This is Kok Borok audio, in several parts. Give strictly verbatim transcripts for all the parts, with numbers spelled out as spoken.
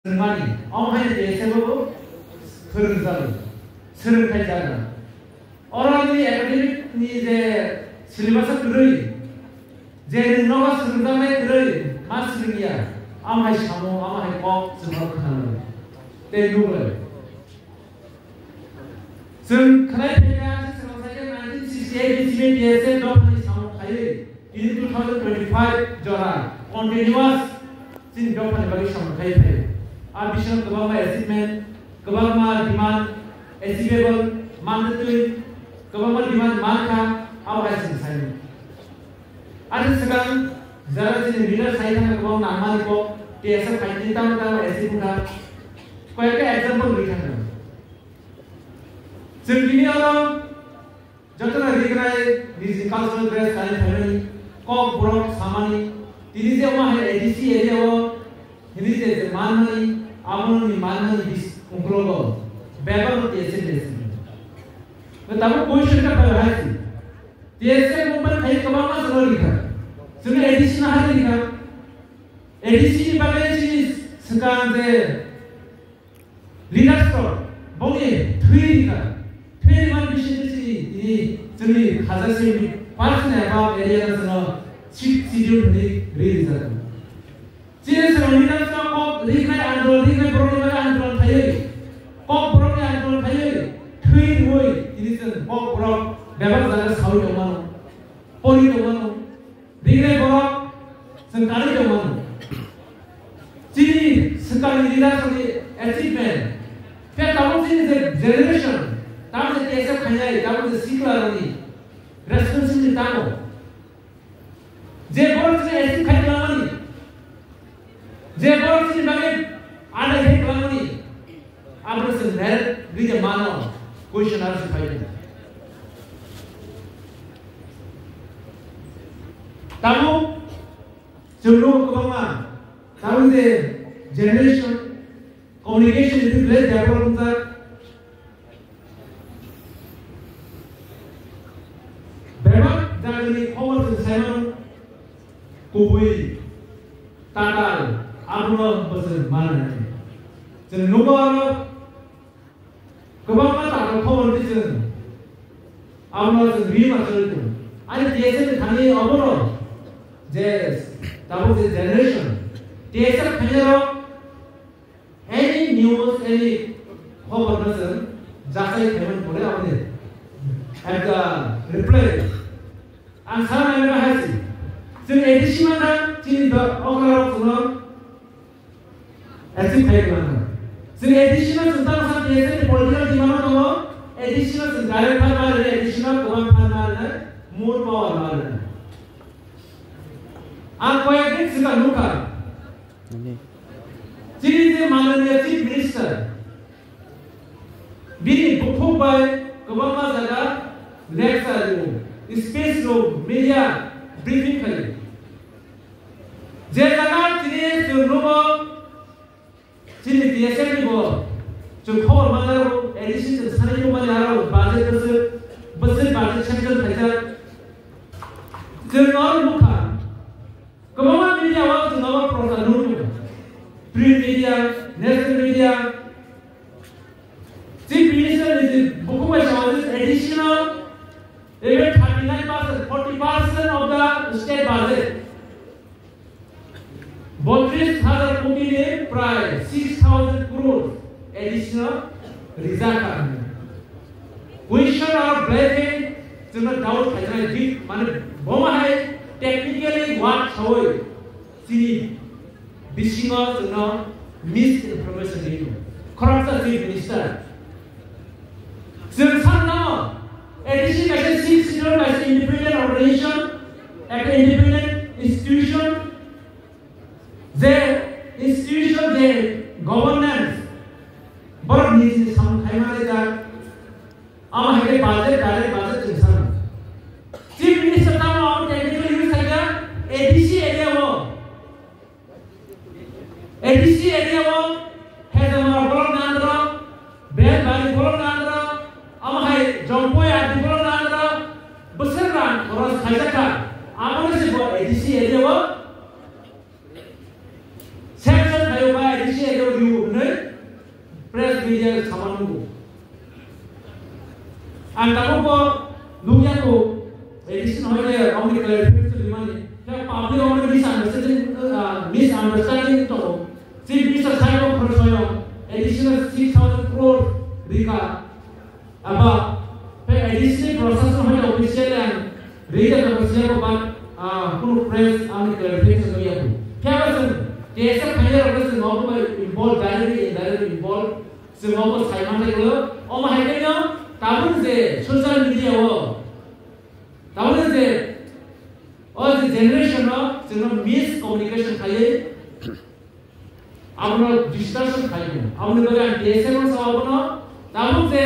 Swrwngmani, omo hai T S F bo swrwngjago, swrwngthai jago. Oro nini academic ni je syllabus kwrwi, je nwng nogo swrwngjaknai kwrwi ma swrwngya, omo hai samung, omo hai kok chwng oro khwnalaio tei nuklaio. Chwng khwnai phaikha, chwng sai khe nineteen sixty-eight ni simi T S F dophani samung khaiwi, tini two thousand twenty-five jora continuous chini dophani bagwi samung khai phaio. A bisingo kwbangma achievement, kwbangma demand achievable mantwi, kwbangma demand mankha, abo hai chwng saimano. Ani swkang jara chini leader sai thangkha kwbang nangmani kok, T S F phaini tamo tamo achieve wngkha. Koyekta example rwi thangkha. Chwng tini oro jotono Rignai niji cultural dress kanwi phaimani, kok borok samani, tini je omo hai A D C area o hini je je manmani, aboni manmani bis-, uklogo bebak no T S F dress. Tabuk question kha phai hai si. T S F movement khai kwbangma chwngno rikha. Chwngno A D C no hari rikha. A D C ni bagwi chini swkang je leaders rok bongni thwi rikha. Thwi rima bisingtwi chini tini chwngni khaja simi personal eba area no chwngno sixth schedule hwnwi ri rijak. Chini swkang leaders rok kok riknai andolon, riknai borokni bagwi andolon khaiwi, kok borokni andolon khaiwi, thwi riwi, tini chwng kok borok bebak jaga sawi tongmano, pori tongmano, riknai borok chwng kanwi tongmano. Chini swkangni leaders rokni achievement, khe tabuk chini je generation, tabuk je T S F khainai, tabuk je sikla rokni responsibility tamo. Je borok chini achieve khai twlangmani, je borok chini bagwi adai khai twlangmani, abono chwng direct ride mano, question aro se phai khe. Tabuk chwng nugo kwbangma, tabuk je generation, communication ni belai develop wngjak. Bebak jagani khobor chwng saimano, kubui tatal abono bwswk mananai. Chwng nugo aro kwbangma tatal khobor twi chwng abono chwng ri ma chwng tong. Ani T S F ni thani obono je tabuk je generation T S F khainai rok Any news, any khobor no chwng jachai khaimani pore aboni at the reply. Ang sana nang hai si. Chwng A D C ma thang chini do okra rok chwngno achieve khai ma thang. Chwng A D C ma chwng tang sa T S F ni political demand no tongo. A D C ma chwng direct phan ma rwnai, A D C ma kwbang phan ma rwnai, more power ma rwnai. Ang koyek din swkang nukha. Chini je mananiya Chief Minister, bini bukhuk bai kwbangma jaga lecture rwo, speech rwo, media briefing khaio. Je jaga chini chwng nugo, chini T S F ni bo chwng khobor manwi rwo, A D C chwng sanai rwmani aro budget bwswk, bwswk budget sanction khaijak. Chwng oro nukha, kwbangma media o chwng abo prochar nukgo. Print media, national media. Chief Minister ni je bukhuk bai sawi additional even thirty nine percent, forty percent of the state budget. Botris hajar koti ni prai six thousand crore additional rijak kha. Question aro belai khe chwngno doubt khaijak nai, mane bo ma hai technically work sawi chini bisingo chwngno misinformation ri tongo. Khoroksa Chief Minister. Chwng sakno A D C kaisa six schedule kaisa independent organization, ekta independent institution, je institution, je governance, borok niji samung khaima rwjak, amo hai khe budget, direct budget chwng sano. Chief Minister tamo abo technical use khaikha A D C area o. A D C area o Hezamara block ni under o, Belbari block ni under o, amo hai Jompoi R D block ni under o, bwswk rang khoros khaijakha. Abono se bo A D C area o sanction khaio ba A D C area o rw-, media sama nungo. Ang tabuk bo nukya ko, A D C no hoi de, amni clarification rimani. Khe public amni misunderstanding, uh, misunderstanding to. Chief Minister sai ko khorok soyo, A D C no six thousand crore rika. Aba, khe A D C ni process no hoi officially ang rika ko siya ko ba, uh, kunu press amni clarification no ya ko. Khe aba sung, K S F khaye ro sung no ko involve, directly, indirectly involve. Chwng obo sai manthai o, omo hai khe no tabuk je social media o, tabuk je o je generation o chwngno miscommunication khaiwi abono distortion khaiwi. Aboni bagwi ang K S F no sao abono tabuk je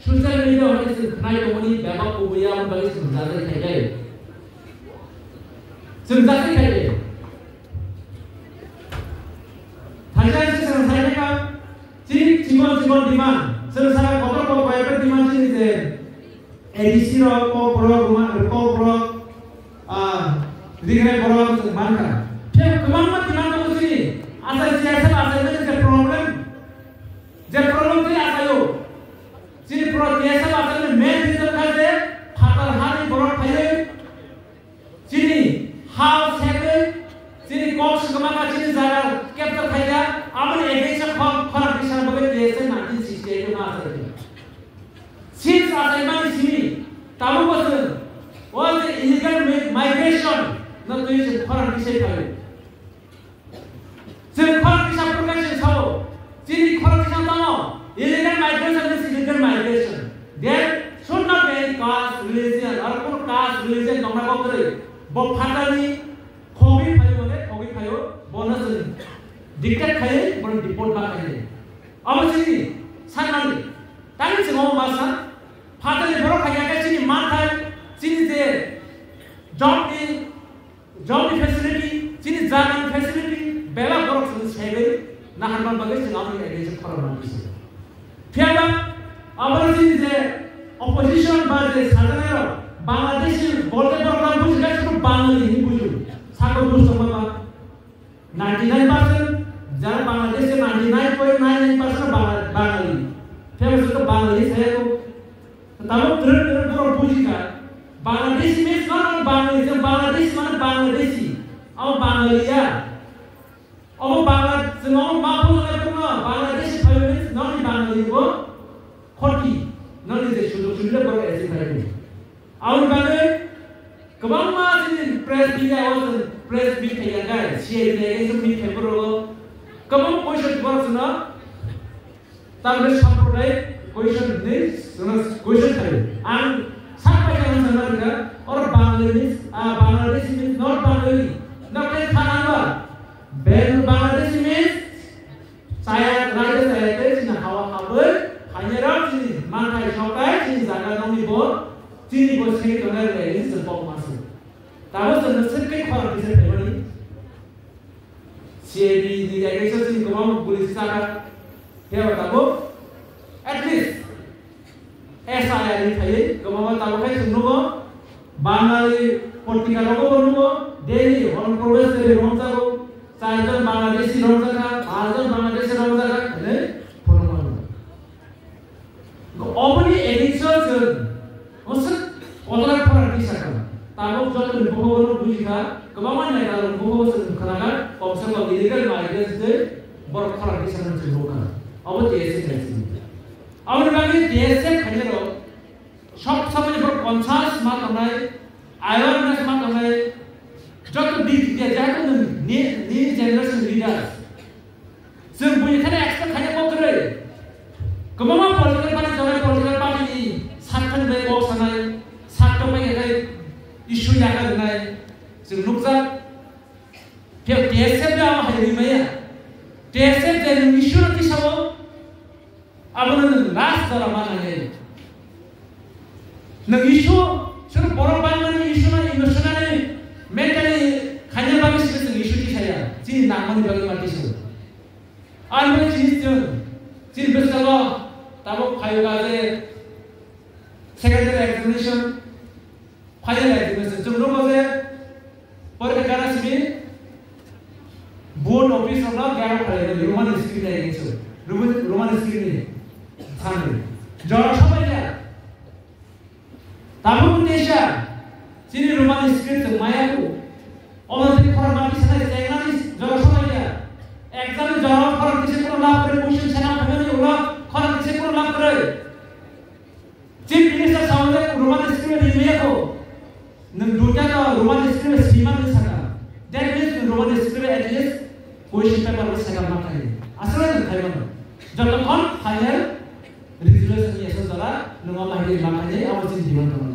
social media o hai chwng khnai tongmani bebak kubuya aboni bagwi chwng jajai khaikhe. Chwng jajai khaikhe. Thaisa se chwng sai kha. Chini chikon chikon demand, chwng saka kotor kotor koi ekta demand chini je A D C rok, kok borok, ruma, kok borok, ah, ringnai borok chwng mankha. Phiya kwbangma demand tongo chini. Asai C S F asai mani je problem, je problem chini asai o. Chini pro C S F asai mani main reason kha je phatar hani borok phaiwi Chini ha segwi, chini kok swkma kha, chini jaga capture khaikha, aboni against o khorang, khorang tisa bagwi K S F nineteen sixty eight o ma asai kha. Since asai mani simi, tabuk bo chwng, o je illegal mi-, migration no twi chwng khorang tisa phaio. Chwng khorang kisa purkha se sao, chini khorang kisa tamo, illegal migration is illegal migration. There should not be any caste, religion, or kun caste, religion tongna kok kwrwi. Bo phatani khogwi phayo, mane khogwi phayo, bono chwng dictate khai, bono deport ma khai. Amo chini sanmani, tani chwng omo ma sa, phatani borok khai khe chini manthai, chini je job ni Job ni facility, chini jaga ni facility, bebak borok chwng segwi naharma bagwi chwng aboni against o khorang nang kisa. Phiya ba aboni chini je opposition ba je sajanai rok Bangladeshi bolte borok nang buji kha, suru Bangali hinwi buji. Sako dus tongma ba ninety nine percent jara Bangladeshi ninety nine point nine nine percent Banga-, Bangali. Phiya ba suru Bangali saya ko Tabuk twrwk twrwk borok buji kha. Bangladeshi means not only Bangladeshi, Bangladeshi mane Bangladeshi. Abo Bangali ya. Abo Bangla, chwng abo ma buji kha, Bangladeshi phaio means noni Bangali bo khoti. Noni je sujog subida borok esi phaio. Aboni bagwi kwbangma chini press media o chwng press meet khai ya khe, C I D ni against o meet khai borok o. Kwbang question borok chwngno Tamni samprodayik question ni, question khai. Ang sak pai kha, ang sana rika, or Bangali means, ah, Bangladeshi means not Bangali. Not like Khanamba. Bang-, Bangladeshi means chaya, raja chaya te chini hawa habwi, hanya rok chini manthai sokai, chini jaga nongni bo, chini bo sengwi tongnai rwlai ni chwng kok ma se. Tamo chwng no sengwi khorang kisa phaimani. C I D ni jagao chini kwbang police saka. Phiya ba tabuk at least S I R ni phaiwi kwbangma tabuk khai chwng nugo. Bangali potrika rogo bo nugo. Daily, Honorable Prabhas Devi romjago. Charjon Bangladeshi romjakha, paanchjon Bangladeshi romjakha, hinwi phunukmano. Oboni against o chwng, oswk kotor khorang tisa kha. Tabuk jotoni bukhuk bono buji kha, kwbangma neta rok bukhuk o chwng khna kha, komse kom illegal migrants de borok khorang tisa no chwng nukha. Obo T S F hai chini. Aboni bagwi T S F khainai rok sob samani borok conscious ma tongnai, awareness ma tongnai, joto dik dik ya, jehetu nwng ni, ni generation leaders. Chwng buini thani expect khaina kok kwrwi. Kwbangma political party tongnai, political party ni sakthani bai kok sanai, sakthok bai khe issue yakar rwnai chwng nukjak. Phiya T S F de abo hai rwi maya. T S F de nwng issue no tisao, abono nwng last jora ma nai. Nwng issue, suru borok bangmani issue no emotionally, mentally khaina bagwi simi chwng issue tisaya. Chini nangmani bagwi ma tisao. Ang bai chini chwng, chini bwskango tabuk phaio kha je secondary examination, final examination. Chwng nukgo je porikha gana simi board office rokno gana phalai rwmani script Roman script ni sani. Jora sabai ya. Tabuk teisa, chini Roman script se maya ku. Omo tei khorang mati sanai, tengnani jora sabai ya. Exam ni jora khorang tise kono lab kore, question sana phangani ulo khorang tise kono lab kore. Chief Minister sawi Roman script ni maya ku. Nwng duita no Roman script sima nwng saka. That means nwng Roman script at least question paper no saka ma khai. Asal nwng khai mano. Jotokhon final resolution ni asal jora nwng ma hai ma khai amo chin diwan tong.